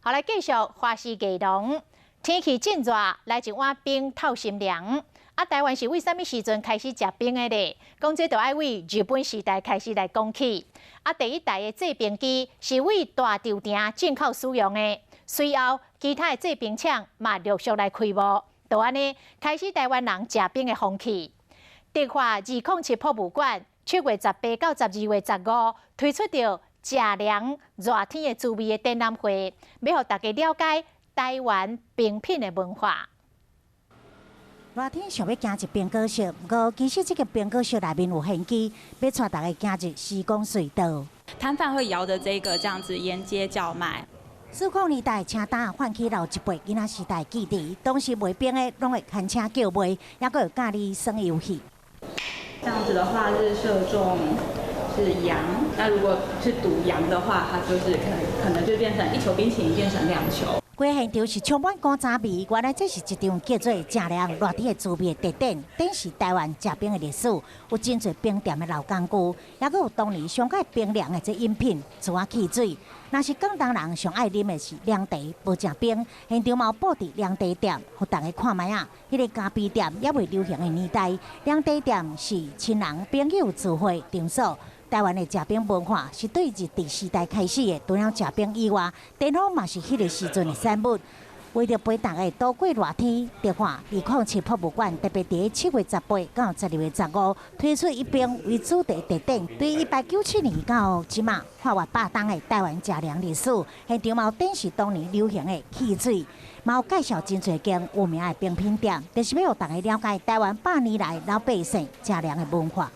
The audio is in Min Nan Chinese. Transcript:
好，來繼續華視藝廊，天氣真熱，來一碗冰透心涼。啊，台灣是為啥物時陣開始食冰的咧？講這就愛為日本時代開始來講起。啊，第一台的製冰機是為大稻埕進口使用的，隨後其他的製冰廠嘛陸續來開幕，就按呢開始台灣人食冰的風氣。迪化207博物館7月18到12月15推出著食涼熱天的滋味的展覽會，欲予大家了解台灣冰品的文化。熱天想欲行入冰果室，毋過其實這个冰果室內面有玄機，欲帶大家行入時光隧道。攤販會搖著這個這樣子沿街叫賣。40年代，車擔喚起老一輩囡仔時代記憶。當時賣冰的攏會牽車叫賣，猶閣有教你耍遊戲。這樣子的話是射中是陽，那如果是賭陽的話，它就是可能就變成一球冰淇淋變成兩球。規個現場是充滿古早味，原來這是一場叫做“食涼熱天的滋味”的特展，展示台灣食冰的歷史，有真濟冰店的老工具，猶閣有當年上蓋冰涼的這飲品，苴仔汽水。若是廣東人上愛啉的是涼茶，無食冰。現場嘛有布置涼茶店，予大家看覓仔。彼个咖啡店猶未流行的年代，涼茶店是親人朋友聚會場所。台灣的食冰文化是對日治時代開始的，除了食冰以外，電風嘛是彼个時陣的產物。為著陪大家度過熱天，迪化207博物館特別佇7月18到12月15推出以冰為主題特展，對1897年到這馬跨越100冬的台灣食涼歷史，現場嘛有展示當年流行的汽水，嘛有介紹真濟間有名的冰品店，就是欲予大家了解台灣百年來老百姓食涼的文化。